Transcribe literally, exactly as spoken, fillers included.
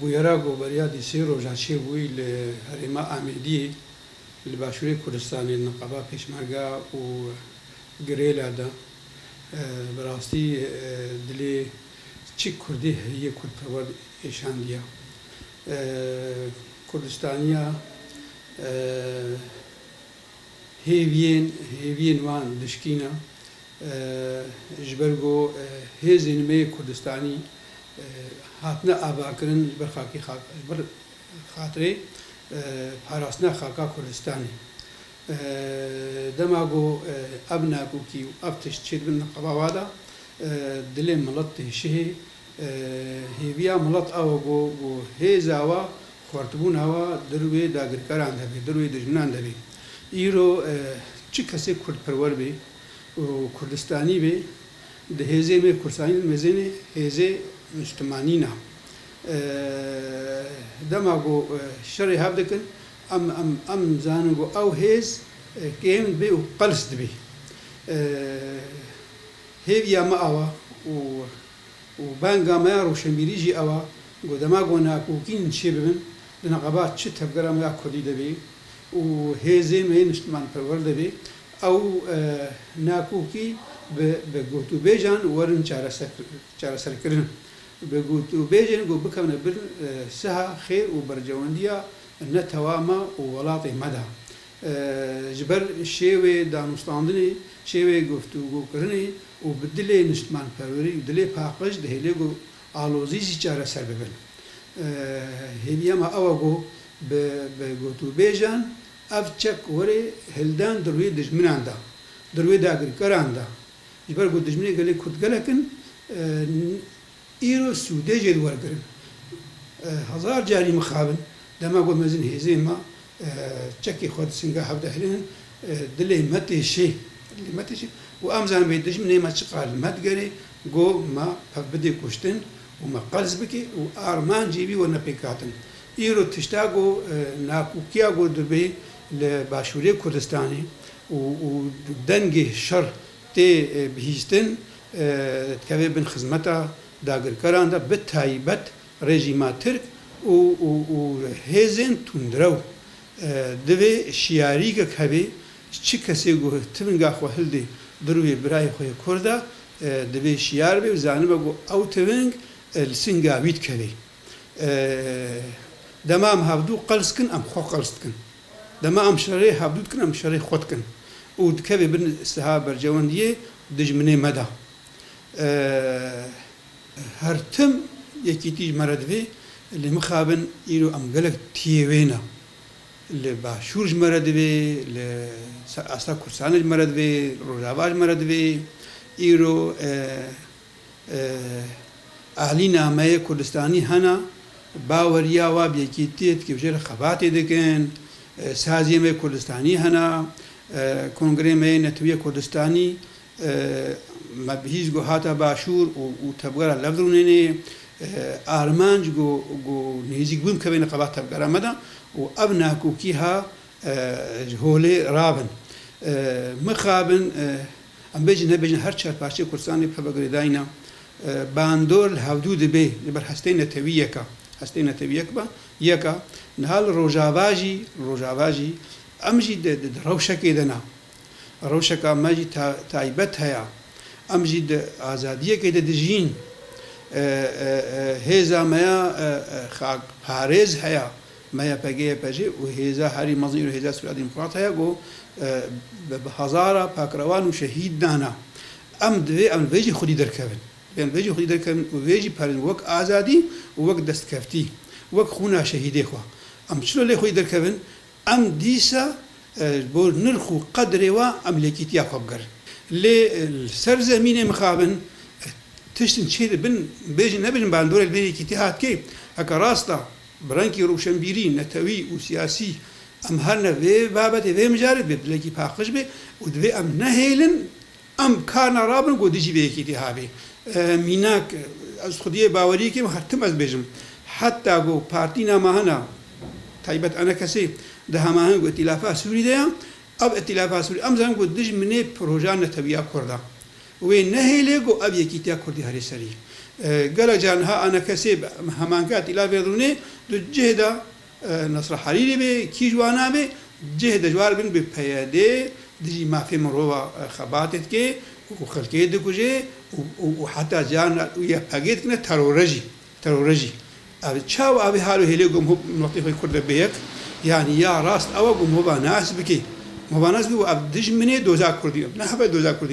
Bûyera ku beriya dî sê roja çêbûyî li herêma Amêdiyê, li Başûrê Kurdistanê, di niqaba Pêşmerga û Girêla de, e, bi rastî, e, dilê çi Kurdî heye, Kurdperwer êşandiya. E, Kurdistaniya, e, hêviyên, hêviyên wan dişkîne, e, ji ber ku, e, hêzên me yê Kurdistanî, e, hatine avakirin ji ber xakî xak-, ji ber xatirê, e, parastina xaka Kurdistanê. E, dema ku, e, ev nakokî û ev tişt çêdibin niqaba wa de, e, dilê milet têşihê, e, hêviya milet ew e ku, ku hêza wa, xurtbûna wa di rûyê dagirkeran de bê, di rûyê dijminan de bê. Îro, e, çi kesê kurdperwer bê û Kurdistanî bê, di hêzê me Kurdistanî de mêzênê hêzê niştimanî ne. E, dema ku, e, şerê hev dikin, em, em, em zanin ku ew hêz, e, kêm dibê û qels dibê. E, hêviya me ew e û, û benga me ya rewşenbîrî jî ew e ku dema ku nakokîn çê bibin, di niqaba çi tevgera me ya kurdî de bê û hêzê me yê niştimanperwer de bê, ew, e, nakokî bi, bi gotûbêjan werin çareser, çareserkirin. Bi gotûbêjên ku bikevine bin, e, siha xêr û berjewendiya netewa me û welatê me de. E, ji ber şêwê danûstandinê, şêwê guftûgokirinê û bi dilê niştimanperwerî û dilê paqij dihêlê ku alozî jî çareser bibin. E, hêviya me ew e ku bi, bi gotûbêjan ev çek were hildan di rûyê dijminan de, di rûyê dagirkeran de. Ji ber ku dijminê gelê Kurd gelek in, e, îro sûdê jê diwergirin. E, hezar carî mixabin, dema ku mezin hêzên me, e, çekê xwe di singa hev de hilînin, e, dilê me têşê, dilê me têşê û em zanin bê dijminê me çiqas li me digerê, ku me pev bidê kuştin û me qels bike û armancê wî werne pêk hatin. Îro tişta ku, e, nakokiya ku dibê li Başûrê Kurdistanê û, û dengê şer tê, e, bihîstin, e, dikeve bin xizmeta dagirkeran de, bi taybet rejîma Tirk û, û, û hêzên tundrew. E, divê şiyarîkek hebe, çi kesê ku tivinga xwe hildê di rûyê birayê xwe yê Kurd de, e, divê şiyar be û zanibe ku ew tiving, e, li singa wî dikeve. E, dema em hevdû qels dikin, em xwe qels dikin. Dema em şerê hevdû dikin, em şerê xwe dikin. Û dikeve bin siha berjewendiyê dijminê me de. E, her tim yekîtî ji me re divê, lê mixabin îro em gelek tiyê wê ne. Li Başûr ji me re divê, li ser asta Kurdistanê ji me re divê, li Rojava ji me re divê. Îro, e, e, alîna me yê Kurdistanî hene, baweriya wa bi yekîtiyê dike, jê re xebatê dikin, e, saziyê me yê Kurdistanî hene, e, kongrê me yê Netewî yê Kurdistanî, e, me bihîst ku hate Başûr û, û tevgera lev dirûnênê, e, armanc ku, ku nêzîk bûn bikevê niqaba tevgera me de û ev nakokî ha, e, ji holê rabin. E, mixabin, e, em bêjin nebêjin her çar parçeyê Kurdistanê bi hev ve girêdayî ne. E, bandor li hevdû dibe, ji ber hestê netewî yek e. Hestê netewî yek be, yek e. Niha li Rojava jî, Rojava jî em jî di, di, di rewşekê de ne. Rewşeka me jî ta-, taybet heye. Em jî di azadiyekê de dijîn. E, e, e, hêza me ya, e, e, xakparêz heye. Me Y P G, Y P J û hêza herî mezin îro hêza Sûriya Demokrat heye ku, e, bi, bi hezara pakrewan û şehîd dana. Em divê em vê jî xwedî derkevin. Em vê jî xwedî derkevin û vê jî parêzin wek azadî û wek destkeftî, wek xûna şehîdê xwe. Em çilo lê xwedî derkevin? Em dîsa, e, ji bo nirx û qedrê wa em li yekîtiya xwe bigerin. Lê, e, li ser zemînê mixabin, e, tiştin çê dibin, bêjin nebêjin bandorê li vê yekîtî hat kê? Heke rast e, bi rengî rewşenbîrî, netewî û siyasî em herine vê babetê, vê mijarê, divê dilekî paqij be û divê em nehêlin. Em karna rabin ku dijî vê yekîtî habê. E, mînak, ez xwediyê baweriyekê me her tim ez bêjim. Heta ku partîna me hene, taybet enekesê, di hemaheng ku îtîlafa Sûrî de ye, ev îtîlafa Sûrî, em zanin ku dijminê proja netewiya Kurda. Wê nehêlê ku ev yekîtiya Kurdî herê serî. E, gelek caran ha anekesê bi hemanket îla vê rûnê, di cih de, e, Nasra Harîrî bê, kî ji wana bê, cih de ji war bin bi P Y D, dijî mafê mirova, e, xebatê dike û xelkê dikuje û, û, û heta caran û Y P G dikine terore jî, terore jî. Ev çawa ev hal û hêlê ku mho-, miletê xwe Kurd de bê yek, yanî ya rast ew e ku mhova nas bike. Mhova nas bike û ev dijminê doza Kurdî ye. Ne hebe doza Kurdî ne.